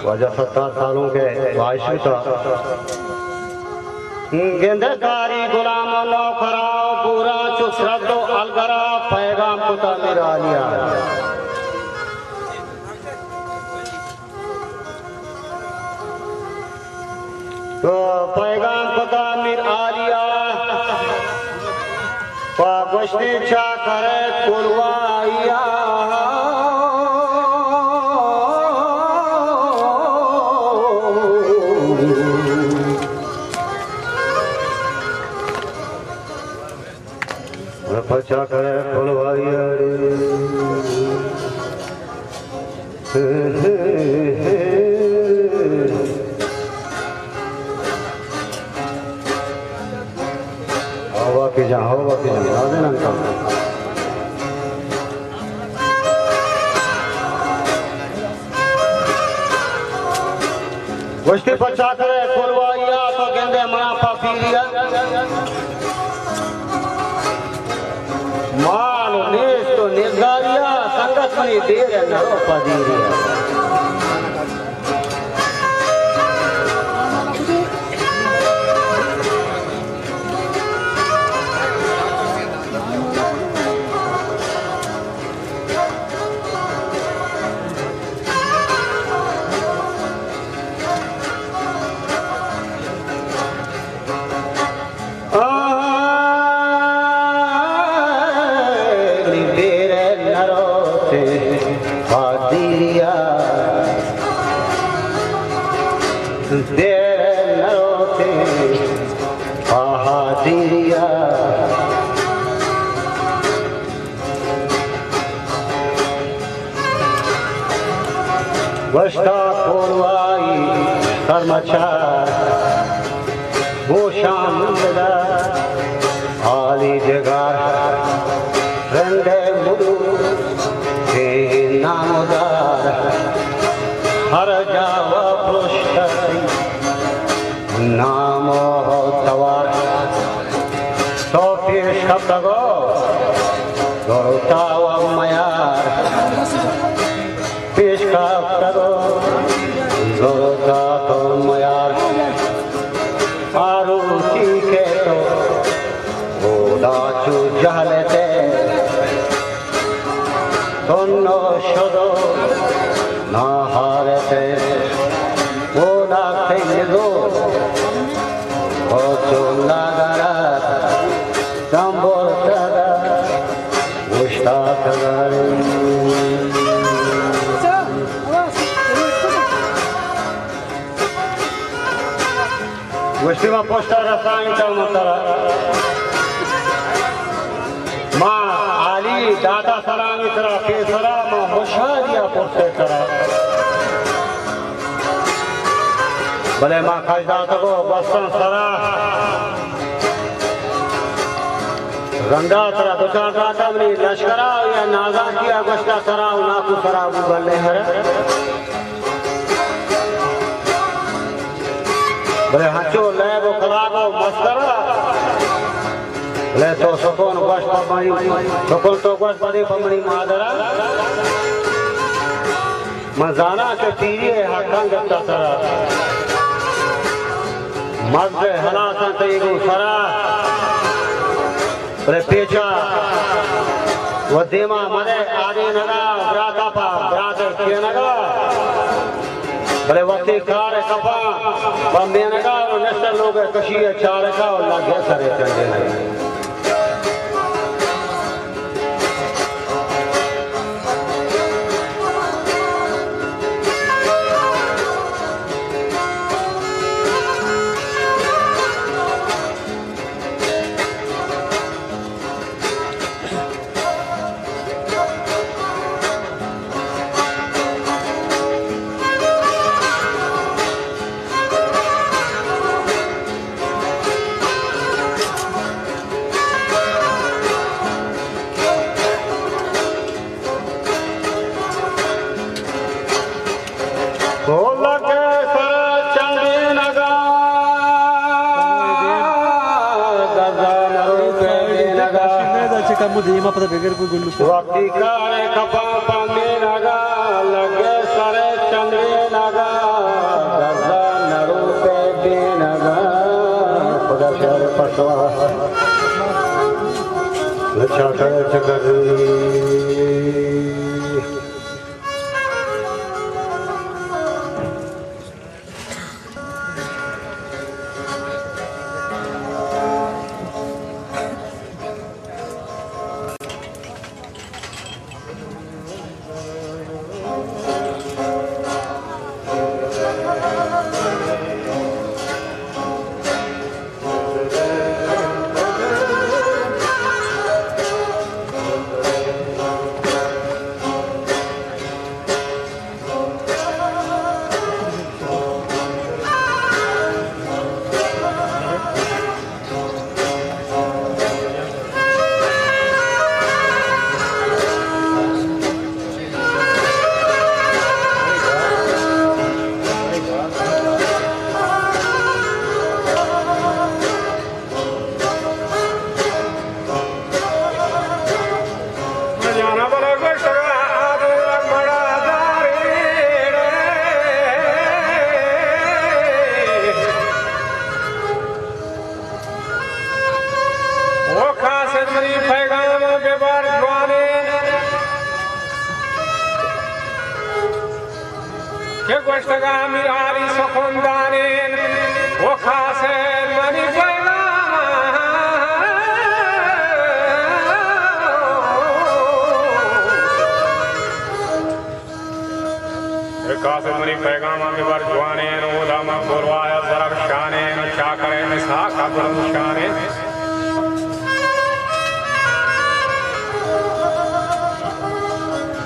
واجہ ستار سالونک ءِ واہش بوتا۔ گندئے کاری غلام و نوکرا، بورا چو سرد و الگرا، پیغام کتا میر عالیا۔ تو پیغام کتا میر عالیا، پا گوشتی چاکر کلوائیا۔ پا چاکر کلوائیا۔ ہو باقی جان، ہو باقی جان، نازنین کن۔ گوشتی پہ چاکر کلوائیا، تو گندئے منا پہ پیریا۔ مال و نیست و نیزگاریا، سنگت منی دیر ءَ نرو پدیریا۔ آ، دیر نروتے پادیریا، دیر نروتے پادیریا۔ گوشتا کولوائی سرمچار، گوشان بدار، عالی جگار، رند ملوک نامدار، ہر جا و پرشتہ نام و توار۔ تو پیش کپتگو زرتا و میار، پیش کپتگو زرتا تو میار۔ آروسی کے تو اودا چو جہلتے، تنو شدو ناہارتے، اودا تنگو او چو ناگرات، تنبور تدا اوشتاتگاری۔ گوشتی ما پشت ءَ رسائیں تا من ترا۔ ما عالی داتا سلامی ترا پیسرا، ما خوشحالی ءَ پرسے ترا۔ بلے ما کش داتگو بستن سرا۔ رندا ترا دو چار داتا منی لشکرا یا نازاکیا گوشتا سرا و ناکو سرا بو بلے ہر۔ بلے ہنچو لیب و کلاگ و مستر، بلے تو سکون گوش پہ منی، سکون تو گوش پہ دے پہ منی مادرا۔ من زاناں کہ پیری ءِ حقاں گپتا سرا، مغز ءِ ہلاساں تئی گوں سرا۔ بلے پیچا و دیما مدے آدینگا، براتا پا برات کینگا۔ بلے وقتی کار کپا پا مینگا و نشتر لوگ کشی چارکا و لگے سرے چنڈینگا۔ تو لگے سر چنڈینگا، گزا نروپے دینگا۔ چکا مو دیما پتہ بغیر کوئی گلو۔ وقتی کار کپا پا مینگا، لگے سر چنڈینگا۔ لچاٹا چکر۔ او قاصد منی پیغام ببر جوانین، کہ گوشتگا میر عالی سخندانین، او قاصد منی پیغام۔ اے قاصد منی پیغاماں ببر جوانین، اودا من کولواہ ءَ زرب شانین، چاکر ءِ مسحاق ءَ بلند شانین۔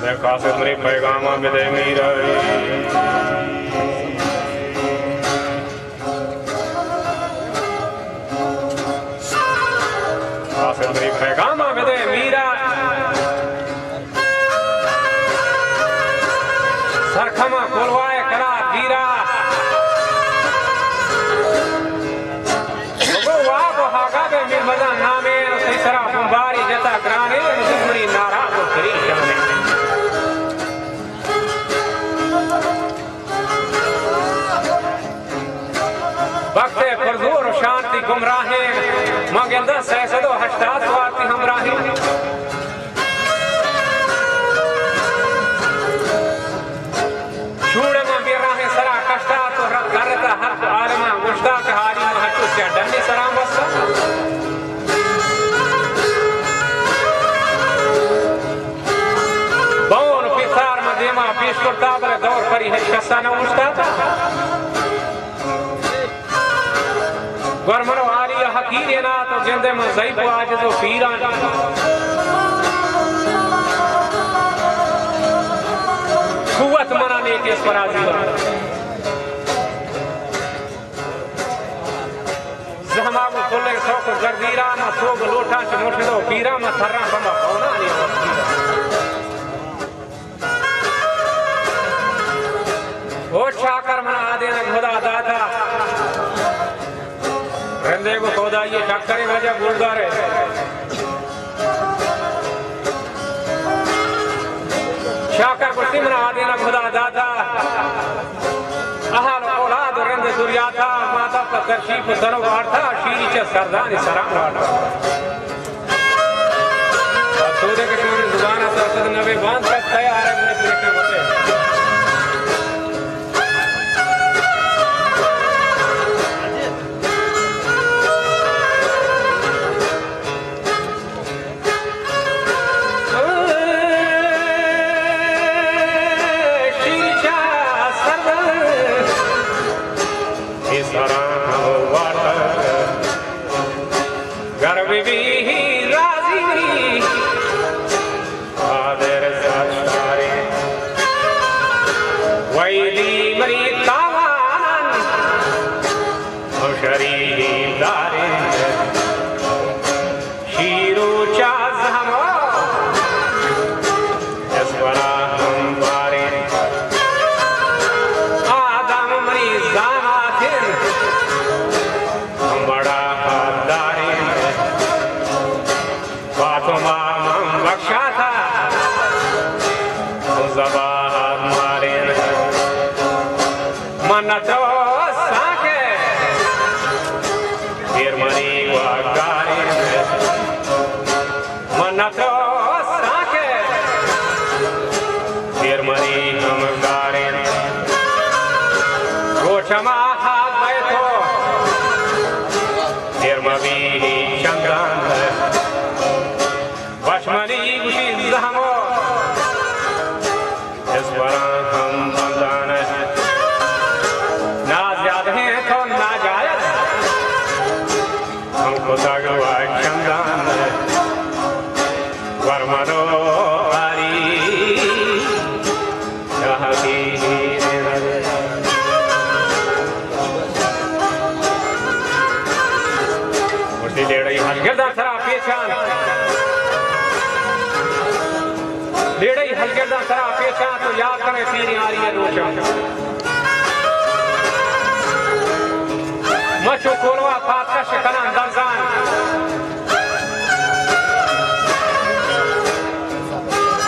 اے قاصد منی پیغاماں بدے میر ءَ۔ قاصد منی پیغاماں بدے میر ءَ۔ سرکھماں کولواہ ءِ کلات گیرا۔ بگو واب و ہاگا بے میر مزن نامین، تئی سرا بمباری جتا گرانین، دشمنی ناراض و پریشانین۔ بخت ءِ پرزور و شانتی گمراہیں، من گنداں سئے سد و ہشتاد سوارتی ہمراہیں۔ شوڑ من بے راہیں سرا کشتا تو رد کرتا، ہر عالماں گوشتا کہ حالی من ہچو سیا ڈنی سرا بستا۔ بون و پیتار من دیما پیش کرتا، بلے دور پری ہچ کسا نہ اوشتاتا۔ گور من و عالی ءَ حقیرین آت و جند ءَ من ضعیف و عاجز و پیران۔ قوت منا نیک اسپرا زیران۔ زہما گوں کلیں سوک و زردیرا، ما سوگ لوٹاں چہ مرشد و پیرا، ما تھراں پہ ما پونانی وقتیرا۔ او چاکر منا آدینگ خدا داتا۔ رندے گوں خدائی چاکریں واجہ گلدارے۔ چاکر گوشتی منا آدینگ خدا داتا۔ اہل اولاد و رند زریاتا، ماتا پہ ترشیپ و تن و بارتا، شیری چہ سردانی سران وارتا۔ سودے کہ شمئے زبان ءَ سرپد نہ بے، باند کس تیار ہے، بلے پریشان مت ئے۔ شیر چا سردن ای سران وارتا۔ گر بہ بی راضی منی قادر سرشارے، ویدی منی تاوان ہم شری دارے۔ شیرو چا زہما اسپرا ہم بارے۔ آدم منی زاناتن ہم بڑا حد دارے۔ فاطمہ من بخشاتا ہم زبا حد مارے۔ من تو ساکے پیر منی واک شما ہاتھ بئے تو، دیر مبی چندان۔ وش منی گوشی زہمو، اسپراں ہم بندان۔ نا زیادہ ہیں تو ناجائز، ہم کتگ و چندان۔ ورمنو آری۔ گوشتی لیڑئی ہلگرداں سرا پیچان، لیڑئی ہلگرداں سرا پیچان، تو یاد کنے پیری آری ء دوچان۔ مچو کولوا پاتکش کنان درزان۔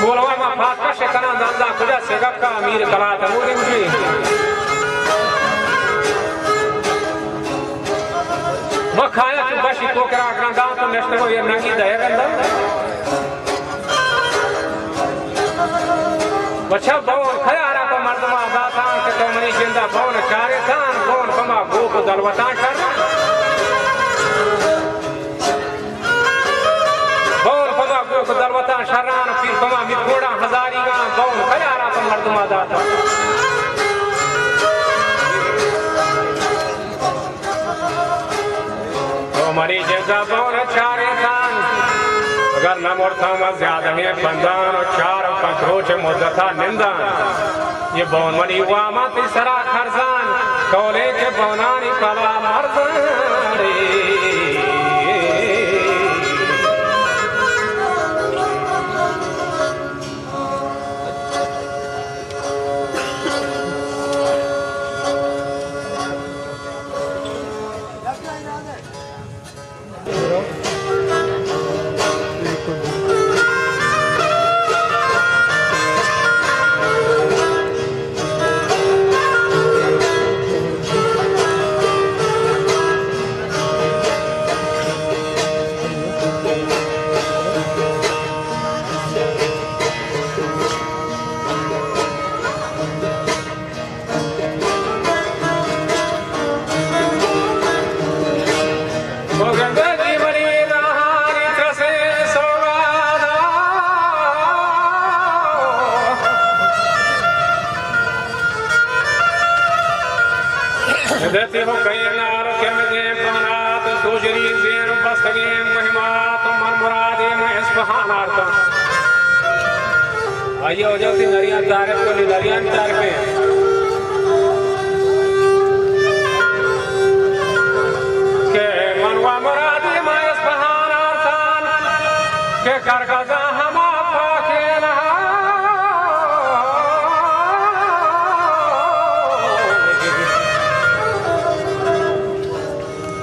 کولوا ما پاتکش کنان دندا کجا سگپ کا امیر کلات ہمودی گوشی۔ ما کھایا چو بشی کوکرا گرندان تو نشتگو یہ ننگی دہ گندان۔ وچا بون خیارا پہ مردما داتان کہ تو منی جندا بون چارے تان، بون پما گوک دلوتان شر۔ بون پما گوک دلوتاں شران، پیر پما مکوڑاں ہزاریگاں، بون خیارا پہ مردما داتا۔ تو منی جندا بون چارے تان، اگر نہ مرتاں ما زیادہ ہیں پندان و چار و پنچ روچ مدتا نندان۔ یہ بون منی واماں تئی سرا کرزان، کولے کہ بونانی پلا مرزان۔ دتی ہو کئی نار کمدیں پانات، سوجری زیر بستگیں مہمات، من مرادی من اسپہان آرتاں۔ آئی ء وجہ تئی نریان تعریف کنی، نریان تعریف ہے کہ من و مرادی ما اسپہان آرتان کہ کرگزا ہما پاکین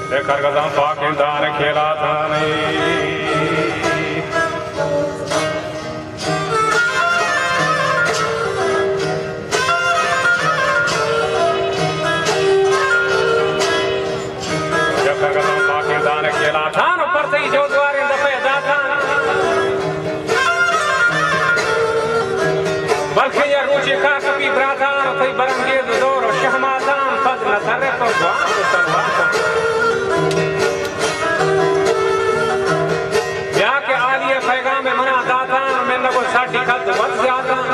کہ کرگزا پاکین دان کھیلاتانی۔ جب کرگزاں پاکیں دان کھیلاتان و پرتئی جو دواریں دپے داتان۔ بلکہ یا روچے کاسپی براتان و تئی برنگیز و دور و شہماتان پد نہ ترے تو گوان و ترواتان۔ بیا کہ عالی ء پیغام ء منا داتان، منگ و ساٹی کد وت زیاتان۔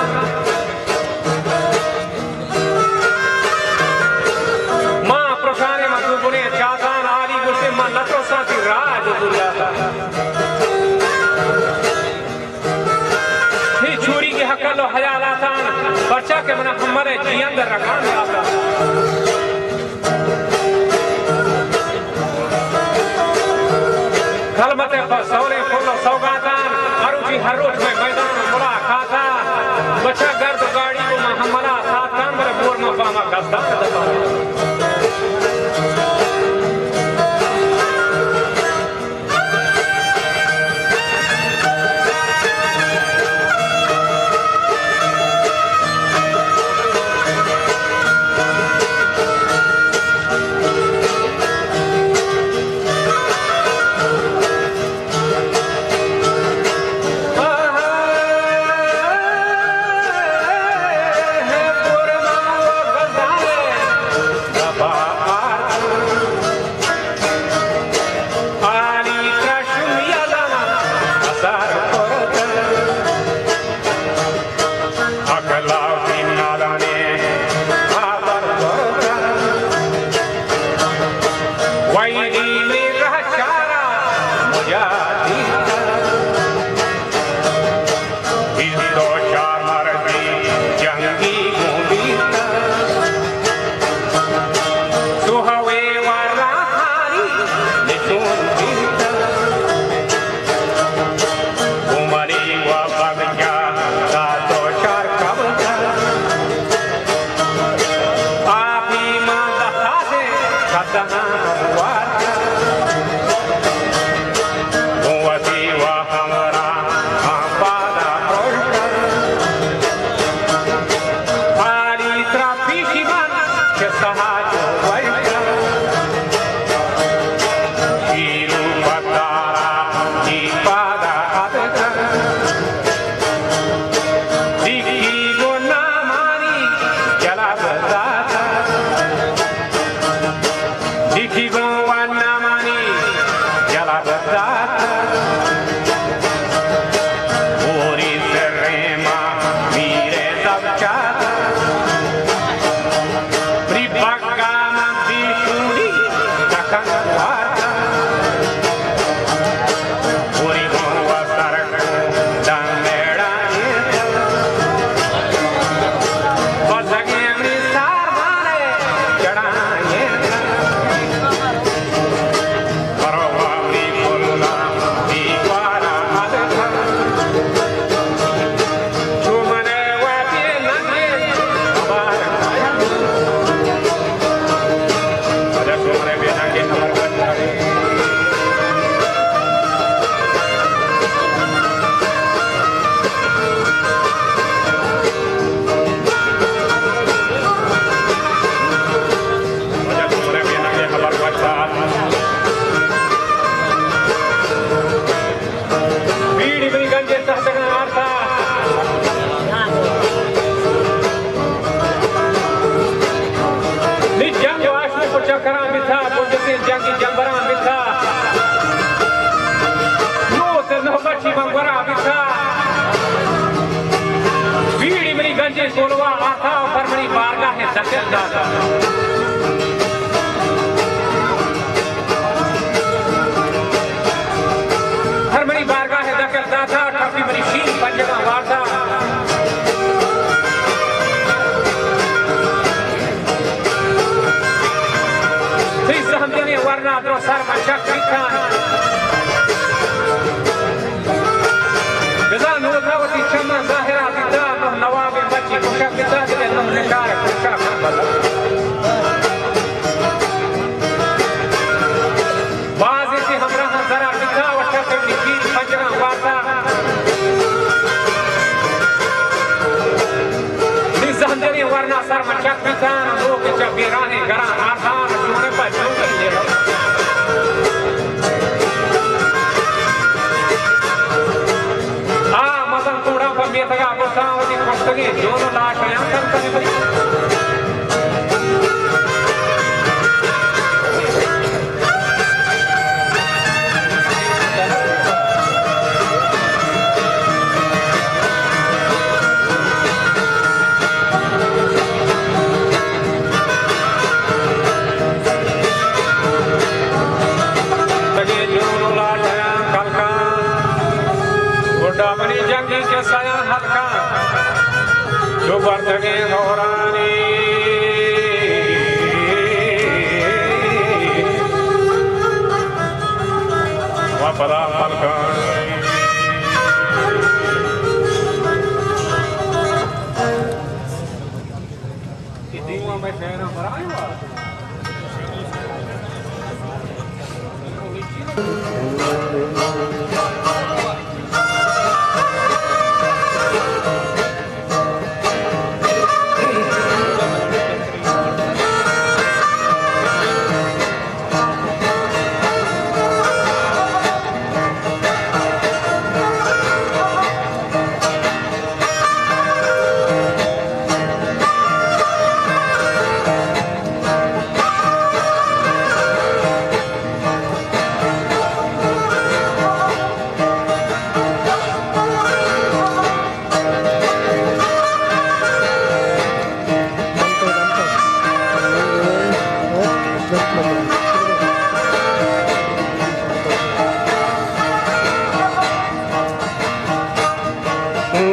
ما پرشانے ما تو بنے چاتان، عالی گوشتے ما نترساں تی راج دنیا تا۔ تئی چوری کے حقل و حیالاتان، پرچا کہ منا ہمرے جیند رگان داتان۔ کلمت ء پہ سولیں پل و سوگاتان، ہروچی ہر روچ مئے میدان و ملاقاتا۔ بچا گرد و گاڑی گوں ما ہملا ساتکان، بلے بور ما پاما گزدان دپان۔ وتی و ہمراہ پادا پرشت۔ عالی ترا پیشی من کہ سہا چو وشت۔ شیرو پتارا تی پادا اتکن۔ ڈکی گوں نامانی جلب داتا۔ ڈکی گوں نامانی جلب داتا۔ موری سرے ما میرے دب چاتا۔ پری بگا من دیشونی تکن وارتا۔ پوری گوں و سر ڈنگڑا ایت۔ بزگیں ہمیں ساربانے جڑا ایت۔ پروا ہمیں کلا دیوارا اتکن۔ چو من وتی ننگیں ہبر کایا۔ واجہ چو من بے ننگیں ہبر کایا۔ واجہ چو من بے ننگیں ہبر کایا۔ بیڑی منی گنجیں تہتگاں آرتا۔ نی جنگ و آشوب و چکراں بیتا، بنجتیں جنگی جمبراں بیتا۔ نو سے نو بچی من گورا بیتا۔ بیڑی منی گنجیں کولوا آرتا، پر منی بارگاہ دکل داتا۔ ہر منی بارگاہ دکل داتا، ٹپی منی شیر پنجگاں وارتا۔ تئی زہم جنیں ورنا درو سر من چک بیتان۔ بزاں نوزا وتی چماں ظاہرا بیتا، نو نوابیں بچی کشگ بیتا، دگہ نو نشار کشا کن بزاں۔ بازیں چہ ہمراہاں زرا بیتا، و شپ نشین پنجراں وارتا۔ نی زہم جنیں ورنا سر من چک بیتان، لوگ چہ بیراہیں گراں آرتان، جونے پہ جونے لیڑا۔ آ مزن کوڑاں پہ میتگا برتاں، وتی کشتگیں جون و لاش ایاں کن کنی بری۔ تگے جون و لاشیاں کلکاں، گڈا منی جنگی قصہاں ہلکاں، چو برتگیں ہورانی و پدا ہلکاں۔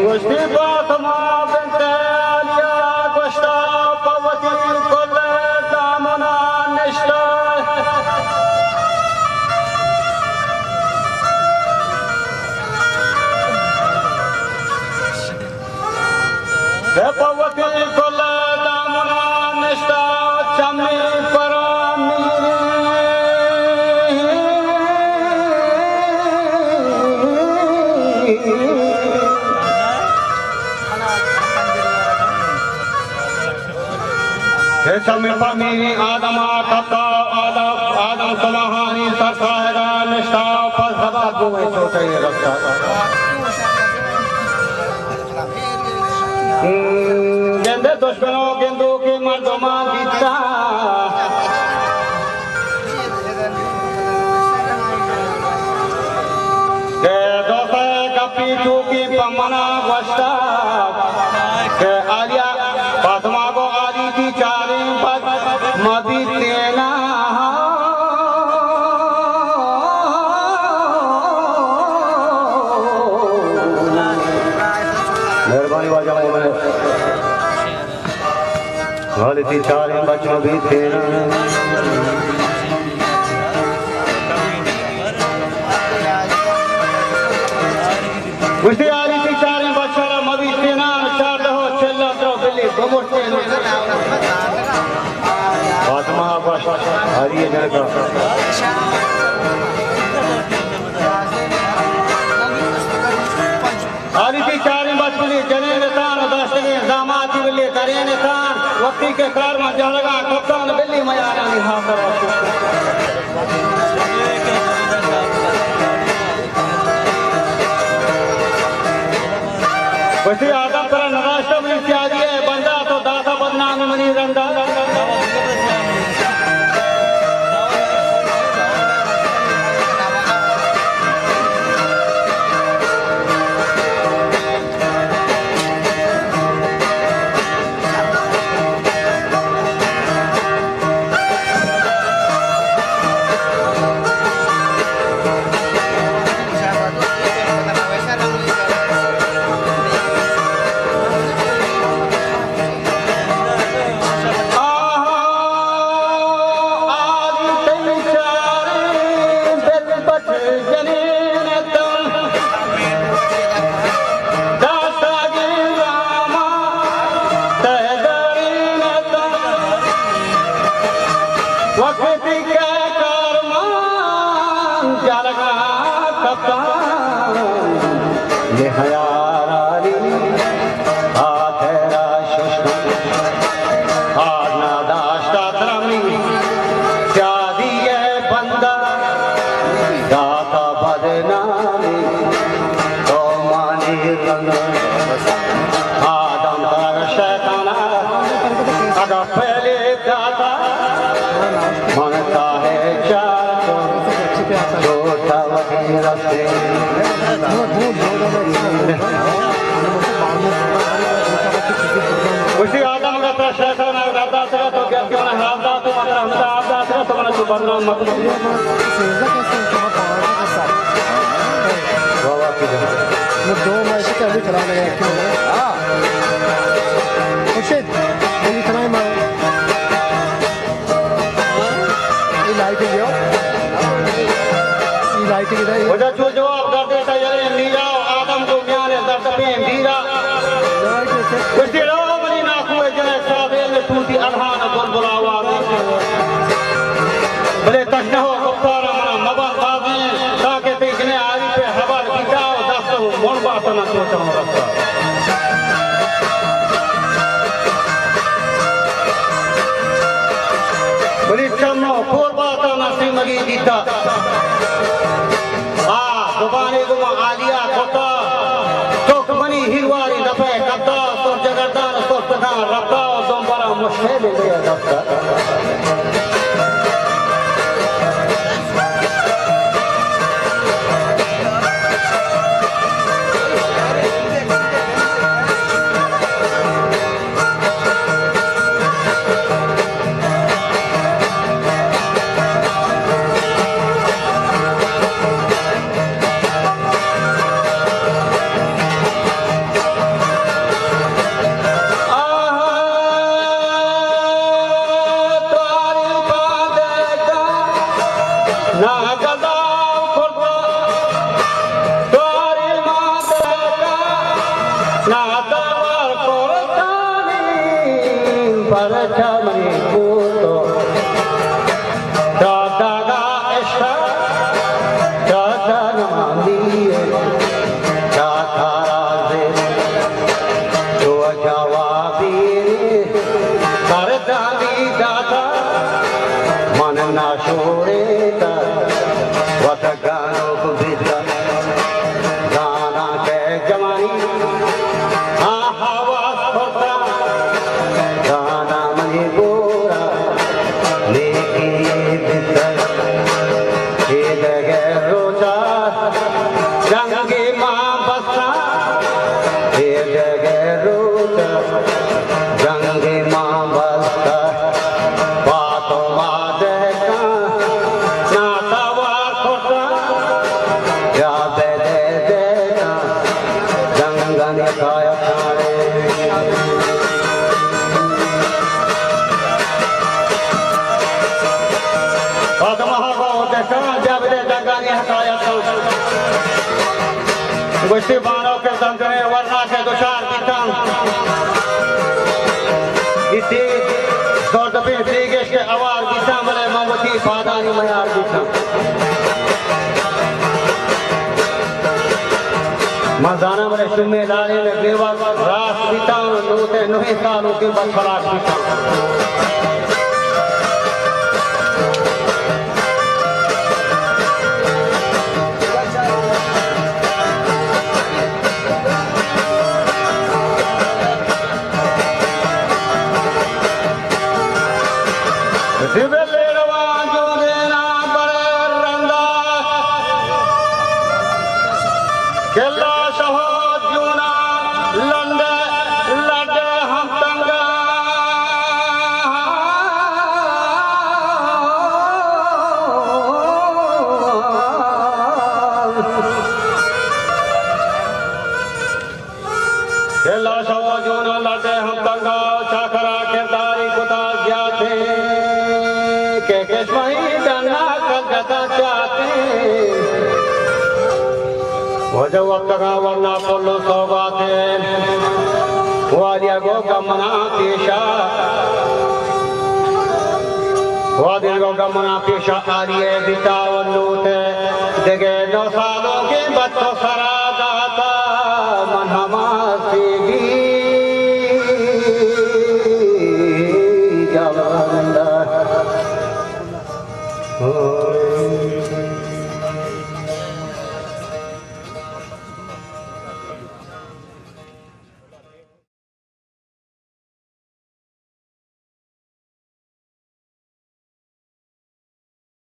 گوشتی فاطمہ بنت علی ءَ گوشتا، پہ وتی کل دامنا نشتہ۔ پہ وتی کل دامنا نشتہ، چمی پرامی اے چمے پہ میریں آدم ءَ کپتا، آدم، آدم سماہانی سر ساہگ ءَ نشتا، پس ہبا گوں اے چوٹیں رستا۔ گندے دشمن ءُ گندوکیں مردماں دیتا۔ کہ دوست ءِ گپی چوکی پہ منا گوشتا کہ عالیہ، فاطمہ گو عالی تئی چاریں بچ مہ بیتینا۔ مہربانی واجہ مومن۔ عالی تئی چاریں بچ مہ بیتینا۔ گوشتی عالی تئی چاریں بچ مہ بیتینا، چاردہ ءُ چل ءَ درو بلی بمرتینا۔ فاطمہ ءَ گوشت، عالی ءِ جنک ءَ۔ عالی تئی چاریں بچ بلی جنین اتاں ءُ داشتگیں زاماتی بلی ترین اتاں، وقتی کہ کار من جہلگاں کپتاں بلی میارانی ہاتر۔ گوشتی آدم ترا نداشتہ منی سیادی ءِ بندا، تو داتا بدنامی منی رندا۔ آہا، آلی تئی چاریں دل بچ جنین اتاں، داشتگیں زاماں تہ دارین اتاں۔ وقتی کہ کارمان جلگا کپتاں، یہ ہیارالی ہاترا ششتاں، آرنا داشتا ترمی سیادی ءِ بندا، داتا بدنامی تو مانی رندا۔ آدم تر شیطانا اگا پہلے داتا، من تاہے چاچو دوتا وتی رستے۔ گوشتی آدم اگا ترا شیطان ءَ رب داتگا تو گرتی من ءَ ہلاپ دات، تو من ترا ہمدا آپ داتگا تو من ءَ تو بدنام مکن۔ واہ واہ، کجا؟ وہ دو میچ کے ابھی کھلانے گئے کیوں؟ ہاں۔ خورشید، ابھی کھلائیں مارو۔ اے لائٹ گیا۔ اے لائٹ گیا۔ وجہ چو جواب کر دیتا یلے میرا آدم کو میان درد پہ میرا۔ گوشتی رو منی ناکو جن سابیل توتی الہان بلبل آواز۔ بلے تشنہ و گفتار منا مبن بازیں، تاکہ تئی جن آری پہ حبر بیتا و دست و مڑ باتنا تو چاہوں رستا۔ بلے چمو کور باتا نسیمگی دیتا۔ آ زبانی گما عالیا کتا۔ تو منی ہیرواری دپے کتا۔ تو جگردان تو تکان رتا۔ تو برا مشکل دے دفتا۔ سردانی داتا من ناشوریتا، وت گانوک بیتا، گانا کہ جوانی آ حواس کرتا، گانا منی گورا نیکی بیتا، اے دگہ روچا جنگی ما بستا، اے دگہ روچا جنگی ما بستا، پاتو ما دہکان ناتوار کتا، یا بدے دیتا جنگن کایا کھانے۔ فاطمہ گو دہکان جب دے جنگانی حکایت۔ گوشتی بانو کہ زمزمے ورنا کہ دچار بیتاں۔ گیتی زوردپی دیگش کہ اوار بیتاں، بلے من وتی پادانی میار بیتاں۔ من زاناں بلے شمے لالے میں گریوگ راست بیتاں، نوتے نوہیں سالوں کے بس فلاک بیتاں۔ زبل روان جو دینا بڑے رندا، کلا شہود جونا لنڈے لڈے ہم تنگا۔ دل ءَ شو جون ءَ لڈے ہم تنگا، چاکرا کرداری کتا زیاتے، کہ کشمہی ڈنا کل جتا چاتے۔ وجہ وقت کا ورنا پلو سوگاتے، والیا گو کمنا پیشا۔ وادی گو گمنا پیشا آلی ءَ بیتا و لوٹ ءَ دگہ نو سالوں کے بچ ءَ سرا داتا، من ہما سیدی جوان